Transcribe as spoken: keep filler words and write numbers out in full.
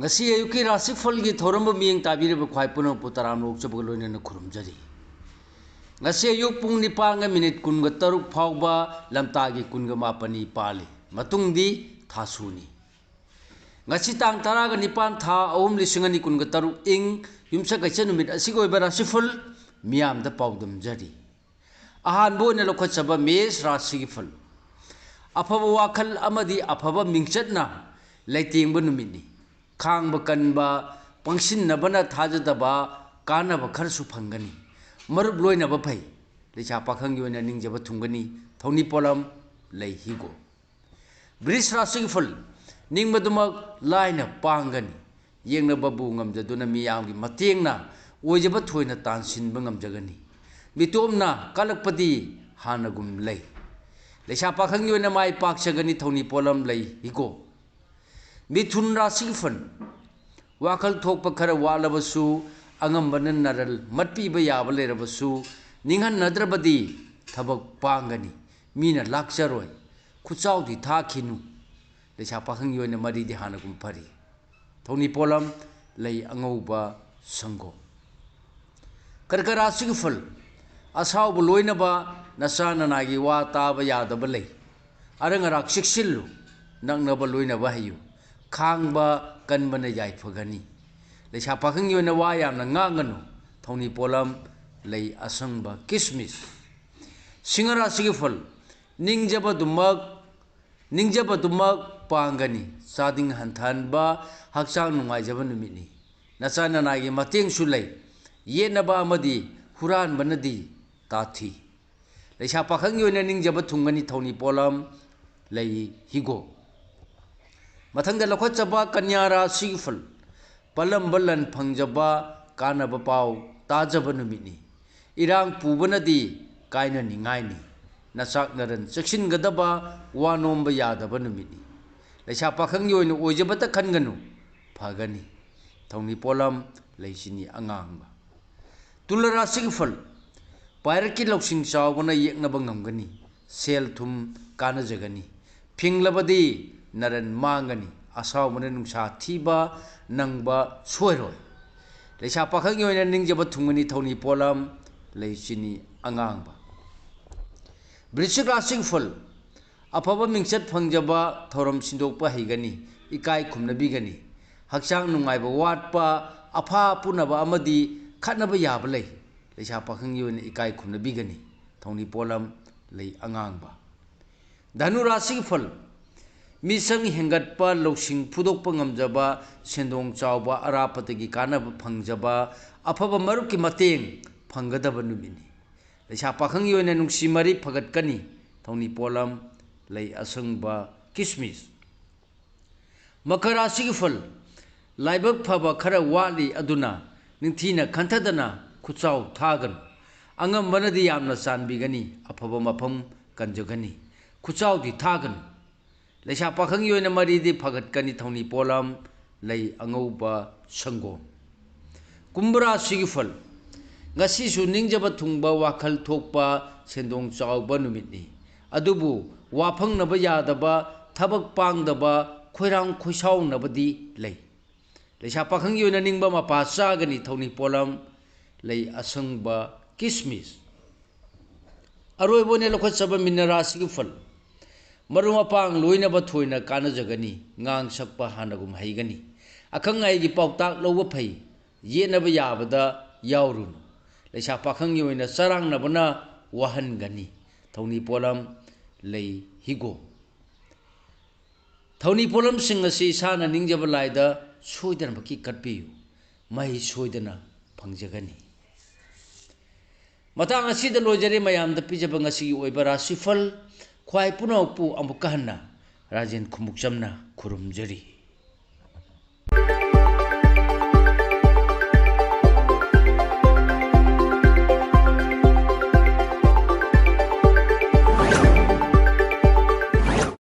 ꯉꯁꯤ ꯑꯌꯨꯛꯀꯤ ꯔꯥꯁꯤꯐꯜꯒꯤ ꯊꯧꯔꯝꯕꯨ ꯃꯤꯠꯌꯦꯡ ꯇꯥꯕꯤꯔꯤꯕ ꯈ꯭ꯋꯥꯏ ꯄꯨꯝꯅꯃꯛꯄꯨ ꯇꯔꯥꯝꯅ ꯑꯣꯛꯆꯕꯒ ꯂꯣꯏꯅꯅ ꯈꯨꯔꯨꯝꯖꯔꯤ꯫ ꯉꯁꯤ ꯑꯌꯨꯛ ꯄꯨꯡ ꯅꯤꯄꯥꯟꯒ ꯃꯤꯅꯤꯠ ꯀꯨꯟꯒ ꯇꯔꯨꯛ ꯐꯥꯎꯕ ꯂꯝꯇꯥꯒꯤ ꯀꯨꯟꯒ ꯃꯥꯄꯟꯅꯤ ꯄꯥꯜꯂꯤ꯫ ꯃꯇꯨꯡꯗꯤ ꯊꯥꯁꯨꯅꯤ꯫ ꯉꯁꯤ ꯇꯥꯡ ꯇꯔꯥꯒ ꯅꯤꯄꯥꯟ, ꯊꯥ ꯑꯍꯨꯝ, ꯂꯤꯁꯤꯡ ꯑꯅꯤ ꯀꯨꯟꯒ ꯇꯔꯨꯛ, ꯏꯪ ꯌꯨꯝꯁꯀꯩꯆ ꯅꯨꯃꯤꯠ ꯑꯁꯤꯒꯤ ꯑꯣꯏꯕ ꯔꯥꯁꯤꯐꯜ ꯃꯤꯌꯥꯝꯗ ꯄꯥꯎꯗꯝꯖꯔꯤ꯫ ꯑꯍꯥꯟꯕ ꯑꯣꯏꯅ ꯂꯧꯈꯠꯆꯕ ꯃꯦꯁ ꯔꯥꯁꯤꯒꯤ ꯐꯜ꯫ ꯑꯐꯕ ꯋꯥꯈꯜ ꯑꯃꯗꯤ ꯑꯐꯕ ꯃꯤꯡꯆꯠꯅ ꯂꯩꯇꯦꯡꯕ ꯅꯨꯃꯤꯠꯅꯤ꯫ ꯈꯥꯡꯕ ꯀꯟꯕ, ꯄꯪꯁꯤꯟꯅꯕꯅ ꯊꯥꯖꯗꯕ, ꯀꯥꯟꯅꯕ ꯈꯔꯁꯨ ꯐꯪꯒꯅꯤ꯫ ꯃꯔꯨꯞ ꯂꯣꯏꯅꯕ ꯐꯩ꯫ ꯂꯩꯁꯥ ꯄꯥꯈꯪꯒꯤ ꯑꯣꯏꯅ ꯅꯤꯡꯖꯕ ꯊꯨꯡꯒꯅꯤ꯫ ꯊꯧꯅꯤ ꯄꯣꯠꯂꯝ ꯂꯩ ꯍꯤꯒꯣꯛ꯫ ꯕ꯭ꯔꯤꯖ ꯔꯥꯁꯤꯒꯤ ꯐꯜ꯫ ꯅꯤꯡꯕꯗꯨꯃꯛ ꯂꯥꯏꯅ ꯄꯥꯡꯒꯅꯤ꯫ ꯌꯦꯡꯅꯕꯕꯨ ꯉꯝꯖꯗꯨꯅ ꯃꯤꯌꯥꯝꯒꯤ ꯃꯇꯦꯡꯅ ꯑꯣꯏꯖꯕ ꯊꯣꯏꯅ ꯇꯥꯟꯁꯤꯟꯕ ꯉꯝꯖꯒꯅꯤ꯫ ꯃꯤꯇꯣꯞꯅ ꯀꯜꯂꯛꯄꯗꯤ ꯍꯥꯟꯅꯒꯨꯝ ꯂꯩ꯫ ꯂꯩꯁꯥ ꯄꯥꯈꯪꯒꯤ ꯑꯣꯏꯅ ꯃꯥꯏ ꯄꯥꯛꯆꯒꯅꯤ꯫ ꯊꯧꯅꯤ ꯄꯣꯠꯂꯝ ꯂꯩ ꯍꯤꯒꯣꯛ꯫ ꯃꯤꯊꯨꯟ ꯔꯥꯁꯤꯒꯤ ꯐꯜ꯫ ꯋꯥꯈꯜ ꯊꯣꯛꯄ ꯈꯔ ꯋꯥꯠꯂꯕꯁꯨ, ꯑꯉꯝꯕꯅ ꯅꯔꯜ ꯃꯠꯄꯤꯕ ꯌꯥꯕ ꯂꯩꯔꯕꯁꯨ, ꯅꯤꯡꯍꯟꯅꯗ꯭ꯔꯕꯗꯤ ꯊꯕꯛ ꯄꯥꯡꯒꯅꯤ꯫ ꯃꯤꯅ ꯂꯥꯛꯆꯔꯣꯏ꯫ ꯈꯨꯠꯆꯥꯎꯗꯤ ꯊꯥꯈꯤꯅꯨ꯫ ꯂꯩꯁꯥ ꯄꯥꯈꯪꯒꯤ ꯑꯣꯏꯅ ꯃꯔꯤꯗꯤ ꯍꯥꯟꯅꯒꯨꯝ ꯐꯔꯤ꯫ ꯊꯧꯅꯤ ꯄꯣꯠꯂꯝ ꯂꯩ ꯑꯉꯧꯕ ꯁꯪꯒꯣꯝ꯫ ꯀꯔꯀ ꯔꯥꯁꯤꯒꯤ ꯐꯜ꯫ ꯑꯁꯥꯎꯕ ꯂꯣꯏꯅꯕ, ꯅꯆꯥ ꯅꯅꯥꯏꯒꯤ ꯋꯥ ꯇꯥꯕ ꯌꯥꯗꯕ ꯂꯩ꯫ ꯑꯔꯪ ꯑꯔꯥꯛ ꯆꯦꯛꯁꯤꯜꯂꯨ꯫ ꯅꯛꯅꯕ ꯂꯣꯏꯅꯕ ꯍꯩꯌꯨ꯫ ꯈꯥꯡꯕ ꯀꯟꯕꯅ ꯌꯥꯏꯐꯒꯅꯤ꯫ ꯂꯩꯁꯥ ꯄꯥꯈꯪꯒꯤ ꯑꯣꯏꯅ ꯋꯥ ꯌꯥꯝꯅ ꯉꯥꯡꯒꯅꯨ꯫ ꯊꯧꯅꯤ ꯄꯣꯠꯂꯝ ꯂꯩ ꯑꯁꯪꯕ ꯀꯤꯁꯃꯤꯁ꯫ ꯁꯤꯡꯍ ꯔꯥꯁꯤꯒꯤ ꯐꯜ꯫ ꯅꯤꯡꯖꯕꯗꯨꯃꯛ ꯅꯤꯡꯖꯕꯗꯨꯃꯛ ꯄꯥꯡꯒꯅꯤ꯫ ꯆꯥꯗꯤꯡ ꯍꯟꯊꯍꯟꯕ, ꯍꯛꯆꯥꯡ ꯅꯨꯡꯉꯥꯏꯖꯕ ꯅꯨꯃꯤꯠꯅꯤ꯫ ꯅꯆꯥ ꯅꯅꯥꯏꯒꯤ ꯃꯇꯦꯡꯁꯨ ꯂꯩ꯫ ꯌꯦꯠꯅꯕ ꯑꯃꯗꯤ ꯍꯨꯔꯥꯟꯕꯅꯗꯤ ꯇꯥꯊꯤ꯫ ꯂꯩꯁꯥ ꯄꯥꯈꯪꯒꯤ ꯑꯣꯏꯅ ꯅꯤꯡꯖꯕ ꯊꯨꯡꯒꯅꯤ꯫ ꯊꯧꯅꯤ ꯄꯣꯠꯂꯝ ꯂꯩ ꯍꯤꯒꯣꯛ꯫ ꯃꯊꯪꯗ ꯂꯧꯈꯠꯆꯕ ꯀꯟꯌꯥ ꯔꯥꯁꯤꯒꯤ ꯐꯜ꯫ ꯄꯜꯂꯝꯕ ꯂꯟ ꯐꯪꯖꯕ, ꯀꯥꯟꯅꯕ ꯄꯥꯎ ꯇꯥꯖꯕ ꯅꯨꯃꯤꯠꯅꯤ꯫ ꯏꯔꯥꯡ ꯄꯨꯕꯅꯗꯤ ꯀꯥꯏꯅꯅꯤꯡꯉꯥꯏꯅꯤ꯫ ꯅꯆꯥꯛ ꯅꯔꯟ ꯆꯦꯛꯁꯤꯟꯒꯗꯕ, ꯋꯥ ꯅꯣꯝꯕ ꯌꯥꯗꯕ ꯅꯨꯃꯤꯠꯅꯤ꯫ ꯂꯩꯁꯥ ꯄꯥꯈꯪꯒꯤ ꯑꯣꯏꯅ ꯑꯣꯏꯖꯕꯇ ꯈꯟꯒꯅꯨ, ꯐꯒꯅꯤ꯫ ꯊꯧꯅꯤ ꯄꯣꯠꯂꯝ ꯂꯩ ꯆꯤꯅꯤ ꯑꯉꯥꯡꯕ꯫ ꯇꯨꯂ ꯔꯥꯁꯤꯒꯤ ꯐꯜ꯫ ꯄꯥꯏꯔꯛꯀꯤ ꯂꯧꯁꯤꯡ ꯆꯥꯎꯕꯅ ꯌꯦꯛꯅꯕ ꯉꯝꯒꯅꯤ꯫ ꯁꯦꯜ ꯊꯨꯝ ꯀꯥꯟꯅꯖꯒꯅꯤ꯫ ꯐꯤꯡꯂꯕꯗꯤ ꯅꯔꯟ ꯃꯥꯡꯒꯅꯤ꯫ ꯑꯁꯥꯎꯕꯅ ꯅꯨꯡꯁꯥ ꯊꯤꯕ ꯅꯪꯕ ꯁꯣꯏꯔꯣꯏ꯫ ꯂꯩꯁꯥ ꯄꯥꯈꯪꯒꯤ ꯑꯣꯏꯅ ꯅꯤꯡꯖꯕ ꯊꯨꯡꯒꯅꯤ ꯊꯧꯅꯤ ꯄꯣꯠꯂꯝ, ꯂꯩ ꯆꯤꯅꯤ ꯑꯉꯥꯡꯕ꯫ ꯕ꯭ꯔꯤꯁꯤꯛ ꯔꯥꯁꯤꯒꯤ ꯐꯜ, ꯑꯐꯕ ꯃꯤꯡꯆꯠ ꯐꯪꯖꯕ, ꯊꯧꯔꯝ ꯁꯤꯟꯗꯣꯛꯄ ꯍꯩꯒꯅꯤ, ꯏꯀꯥꯏ ꯈꯨꯝꯅꯕꯤꯒꯅꯤ꯫ ꯍꯛꯆꯥꯡ ꯅꯨꯡꯉꯥꯏꯕ ꯋꯥꯠꯄ, ꯑꯐꯥ ꯄꯨꯅꯕ ꯑꯃꯗꯤ ꯈꯠꯅꯕ ꯌꯥꯕ ꯂꯩ꯫ ꯂꯩꯁꯥ ꯄꯥꯈꯪꯒꯤ ꯑꯣꯏꯅ ꯏꯀꯥꯏ ꯈꯨꯝꯅꯕꯤꯒꯅꯤ꯫ ꯊꯧꯅꯤ ꯄꯣꯠꯂꯝ, ꯂꯩ ꯑꯉꯥꯡꯕ꯫ ꯙꯅꯨ ꯔꯥꯁꯤꯒꯤ ꯐꯜ, ꯃꯤꯁꯪ ꯍꯦꯟꯒꯠꯄ, ꯂꯧꯁꯤꯡ ꯐꯨꯗꯣꯛꯄ ꯉꯝꯖꯕ, ꯁꯦꯟꯗꯣꯡ ꯆꯥꯎꯕ, ꯑꯔꯥꯞꯄꯗꯒꯤ ꯀꯥꯟꯅꯕ ꯐꯪꯖꯕ, ꯑꯐꯕ ꯃꯔꯨꯞꯀꯤ ꯃꯇꯦꯡ ꯐꯪꯒꯗꯕ ꯅꯨꯃꯤꯠꯅꯤ꯫ ꯂꯩꯁꯥ ꯄꯥꯈꯪꯒꯤ ꯑꯣꯏꯅ ꯅꯨꯡꯁꯤ ꯃꯔꯤ ꯐꯒꯠꯀꯅꯤ꯫ ꯊꯧꯅꯤ ꯄꯣꯠꯂꯝ, ꯂꯩ ꯑꯁꯪꯕ, ꯀꯤꯁꯃꯤꯁ꯫ ꯃꯀꯔ ꯔꯥꯁꯤꯒꯤ ꯐꯜ, ꯂꯥꯏꯕꯛ ꯐꯕ ꯈꯔ ꯋꯥꯠꯂꯤ ꯑꯗꯨꯅ ꯅꯤꯡꯊꯤꯅ ꯈꯟꯊꯗꯅ ꯈꯨꯠꯆꯥꯎ ꯊꯥꯒꯅꯨ꯫ ꯑꯉꯝꯕꯅꯗꯤ ꯌꯥꯝꯅ ꯆꯥꯟꯕꯤꯒꯅꯤ, ꯑꯐꯕ ꯃꯐꯝ ꯀꯟꯖꯒꯅꯤ꯫ ꯈꯨꯠꯆꯥꯎꯗꯤ ꯊꯥꯒꯅꯨ꯫ ꯂꯩꯁꯥ ꯄꯥꯈꯪꯒꯤ ꯑꯣꯏꯅ ꯃꯔꯤꯗꯤ ꯐꯒꯠꯀꯅꯤ, ꯊꯧꯅꯤ ꯄꯣꯠꯂꯝ, ꯂꯩ ꯑꯉꯧꯕ, ꯁꯪꯒꯣꯝ꯫ ꯀꯨꯝꯚ ꯔꯥꯁꯤꯒꯤ ꯐꯜ, ꯉꯁꯤꯁꯨ ꯅꯤꯡꯖꯕ ꯊꯨꯡꯕ, ꯋꯥꯈꯜ ꯊꯣꯛꯄ, ꯁꯦꯟꯗꯣꯡ ꯆꯥꯎꯕ ꯅꯨꯃꯤꯠꯅꯤ꯫ ꯑꯗꯨꯕꯨ ꯋꯥꯐꯪꯅꯕ ꯌꯥꯗꯕ, ꯊꯕꯛ ꯄꯥꯡꯗꯕ, ꯈꯣꯏꯔꯥꯡ ꯈꯣꯏꯁꯥꯎꯅꯕꯗꯤ ꯂꯩ꯫ ꯂꯩꯁꯥ ꯄꯥꯈꯪꯒꯤ ꯑꯣꯏꯅ ꯅꯤꯡꯕ ꯃꯄꯥ ꯆꯥꯒꯅꯤ, ꯊꯧꯅꯤ ꯄꯣꯠꯂꯝ, ꯂꯩ ꯑꯁꯪꯕ, ꯀꯤꯁꯃꯤꯁ꯫ ꯑꯔꯣꯏꯕ ꯑꯣꯏꯅ ꯂꯧꯈꯠꯆꯕ ꯃꯤꯅ ꯔꯥꯁꯤꯒꯤ ꯐꯜ, ꯃꯔꯨꯞ ꯃꯄꯥꯡ ꯂꯣꯏꯅꯕ ꯊꯣꯏꯅ ꯀꯥꯟꯅꯖꯒꯅꯤ, ꯉꯥꯡ ꯁꯛꯄ ꯍꯥꯟꯅꯒꯨꯝ ꯍꯩꯒꯅꯤ꯫ ꯑꯈꯪ ꯑꯍꯩꯒꯤ ꯄꯥꯎꯇꯥꯛ ꯂꯧꯕ ꯐꯩ, ꯌꯦꯠꯅꯕ ꯌꯥꯕꯗ ꯌꯥꯎꯔꯨꯅꯨ꯫ ꯂꯩꯁꯥ ꯄꯥꯈꯪꯒꯤ ꯑꯣꯏꯅ ꯆꯔꯥꯡꯅꯕꯅ ꯋꯥꯍꯟꯒꯅꯤ꯫ ꯊꯧꯅꯤ ꯄꯣꯠꯂꯝ, ꯂꯩ ꯍꯤꯒꯣꯛ꯫ ꯊꯧꯅꯤ ꯄꯣꯠꯂꯝꯁꯤꯡ ꯑꯁꯤ ꯏꯁꯥꯅ ꯅꯤꯡꯖꯕ ꯂꯥꯏꯗ ꯁꯣꯏꯗꯅꯃꯛꯀꯤ ꯀꯠꯄꯤꯌꯨ꯫ ꯃꯍꯩ ꯁꯣꯏꯗꯅ ꯐꯪꯖꯒꯅꯤ꯫ ꯃꯇꯥꯡ ꯑꯁꯤꯗ ꯂꯣꯏꯖꯔꯦ ꯃꯌꯥꯝꯗ ꯄꯤꯖꯕ ꯉꯁꯤꯒꯤ ꯑꯣꯏꯕ ꯔꯥꯁꯤꯐꯜ꯫ ꯈ꯭ꯋꯥꯏ ꯄꯨꯝꯅꯃꯛꯄꯨ ꯑꯃꯨꯛꯀ ꯍꯟꯅ ꯔꯥꯖꯦꯟ ꯈꯨꯃꯨꯛꯆꯝꯅ ꯈꯨꯔꯨꯝꯖꯔꯤ꯫